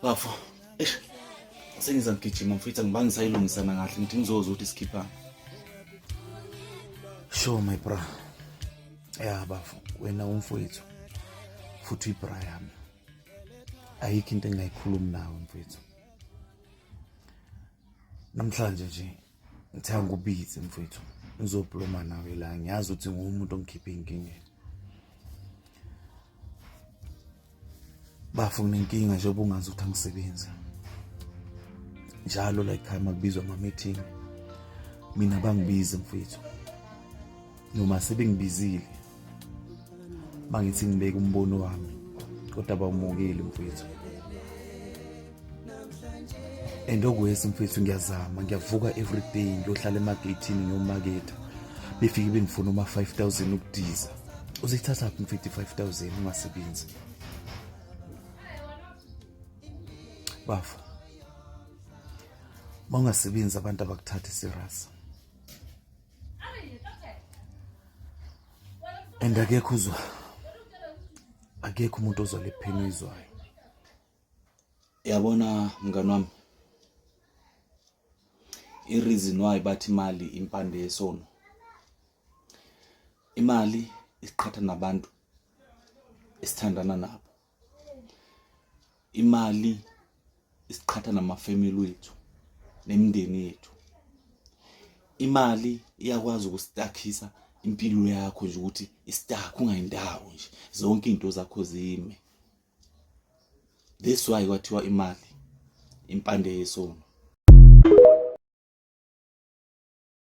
Bafo, eish. Sengiza ngigijima mfethu, angibange ngisayilungisana kahle, ngithi ngizozwa ukuthi sikhiphani. Sure my bra. Ya bafo, wena umfowethu futhi ibra yami. Ayikho into engingayikhulumi nawe mfethu. Namhlanje nje ngithe ngikubize mfethu, ngizobloma nawe la, ngiyazi ukuthi ngumuntu ongikhiphe inkingeni. Bafo, nginenkinga nje obungazi ukuthi angisebenzi. Njalo la ekhaya makubizwa ama-meeting, mina bangibize mfethu, noma sebengibizile mangithi ngibeke umbono wami, kodwa bawumukeli mfethu. And okwesi mfethu, ngiyazama, ngiyavuka everyday ngiyohlala emageyithini ngiyomaketha, befike bengifuna uma-5000 ukudiza. Uzithatha phi mfethu i-5000 ungasebenzi? Bafo, uma ungasebenzi abantu abakuthatha serious, and akekho uzwa, akekho umuntu ozwa le pain oyizwayo. Yabona mngani wami, i-reason why bathi imali impande yesono, imali isiqhatha nabantu esithandana nabo, imali isiqhatha namafamily wethu nemindeni yethu. Imali iyakwazi ukustakhisa impilo yakho nje, ukuthi istakhe ungayindawo nje, zonke izinto zakho zime. This why kwathiwa imali impande yesono.